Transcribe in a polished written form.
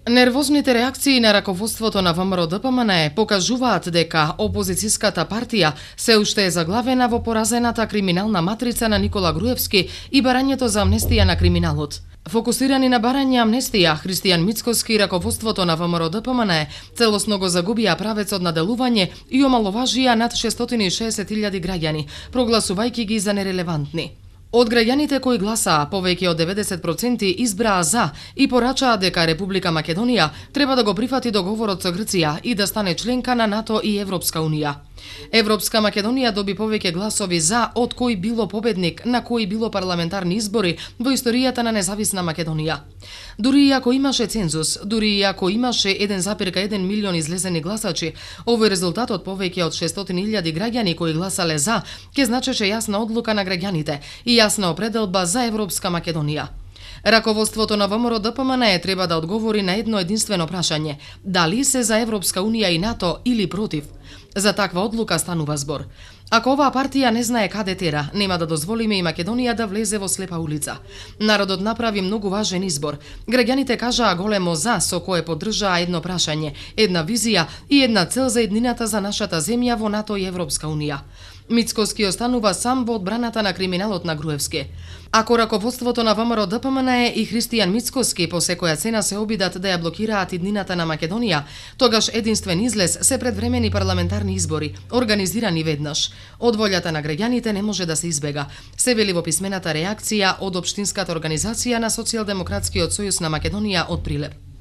Нервозните реакции на раководството на ВМРО-ДПМНЕ покажуваат дека опозицијската партија се уште е заглавена во поразената криминална матрица на Никола Груевски и барањето за амнестија на криминалот. Фокусирани на барање амнестија, Христијан Мицкоски и раководството на ВМРО-ДПМНЕ целосно го загубија правецот на делување и омаловажија над 660.000 граѓани, прогласувајќи ги за нерелевантни. Од граѓаните кои гласаа, повеќе од 90% избраа за и порачаа дека Република Македонија треба да го прифати договорот со Грција и да стане членка на НАТО и Европска унија. Европска Македонија доби повеќе гласови за од кој било победник на кои било парламентарни избори во историјата на независна Македонија. Дури и ако имаше цензус, дури и ако имаше 1,1 милион излезени гласачи, овој резултат од повеќе од 600.000 граѓани кои гласале за, ќе значеше јасна одлука на граѓаните и јасна определба за Европска Македонија. Раководството на ВМРО-ДПМНЕ треба да одговори на едно единствено прашање: дали се за Европска унија и НАТО или против? За таква одлука станува збор. Ако оваа партија не знае каде тера, нема да дозволиме и Македонија да влезе во слепа улица. Народот направи многу важен избор. Граѓаните кажаа големо за, со кое поддржаа едно прашање, една визија и една цел за еднината за нашата земја во НАТО и Европска унија. Мицкоски останува сам во одбраната на криминалот на Груевски. Ако раководството на ВМРО-ДПМНЕ и Христијан Мицкоски по секоја цена се обидат да ја блокираат иднината на Македонија, тогаш единствен излез се предвремени парламентарни избори, организирани веднаш. Од волјата на граѓаните не може да се избега, се вели во писмената реакција од Општинската организација на Социјалдемократскиот сојуз на Македонија од Прилеп.